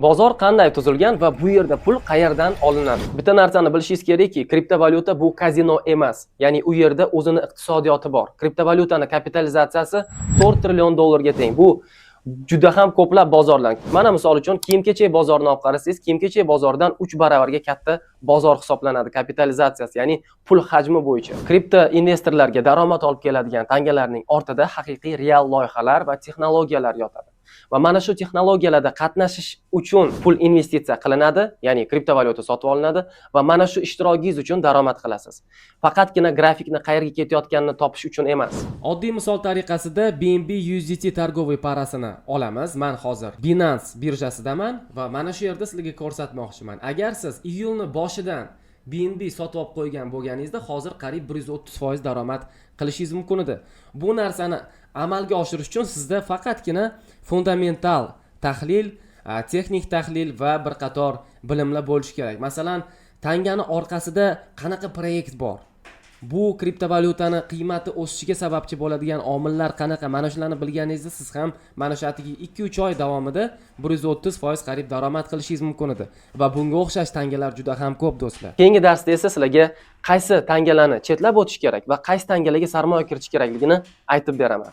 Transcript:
Bozor qanday tuzilgan va bu yerda pul qayerdan olinadi? Bitta narsani bilishingiz kerakki, kriptovalyuta bu kazino emas. Ya'ni u yerda o'zini iqtisodiyoti bor. Kriptovalyutani kapitalizatsiyasi 4 trillion dollarga teng. Bu juda ham ko'plab bozorlar. Mana, misol uchun, kiyim-kechak bozorini olib qarasangiz, kiyim-kechak bozoridan 3 baravarga katta bozor hisoblanadi kapitalizatsiyasi, ya'ni pul hajmi bo'yicha. Kripto investorlarga daromad olib keladigan tangalarning ortida haqiqiy real loyihalar va texnologiyalar yotadi. Va mana shu texnologiyalarda qatnashish uchun pul investitsiya qilinadi, ya'ni kriptovalyuta sotib olinadi va mana shu ishtirokingiz uchun daromad qilasiz. Faqatgina grafikni qayerga ketayotganini topish uchun emas. Oddiy misol tariqasida BNB USDT торговый parasini olamiz. Man hozir Binance birjasidaman va mana shu yerda sizlarga ko'rsatmoqchiman. Agar siz iyulni boshidan BNB sotib olib qo'ygan bo'lganingizda, hozir qariyb 130% daromad qilishingiz mumkin edi. Bu narsani amalga oshirish uchun sizda faqatgina fundamental tahlil, texnik tahlil va bir qator bilimlar bo'lishi kerak. Masalan, tangani orqasida qanaqa proyekt bor? Bu kriptovalyutani qiymati o'sishiga sababchi bo'ladigan omillar qanaqa? Mana shularni bilganingizda, siz ham mana shu atigi 2-3 oy davomida 130% qariyb daromad qilishingiz mumkin edi. Va bunga o'xshash tangalar juda ham ko'p, do'stlar. Keyingi darsda esa sizlarga qaysi tangalarni chetlab o'tish kerak va qaysi tangalarga sarmoya kiritish kerakligini aytib beraman.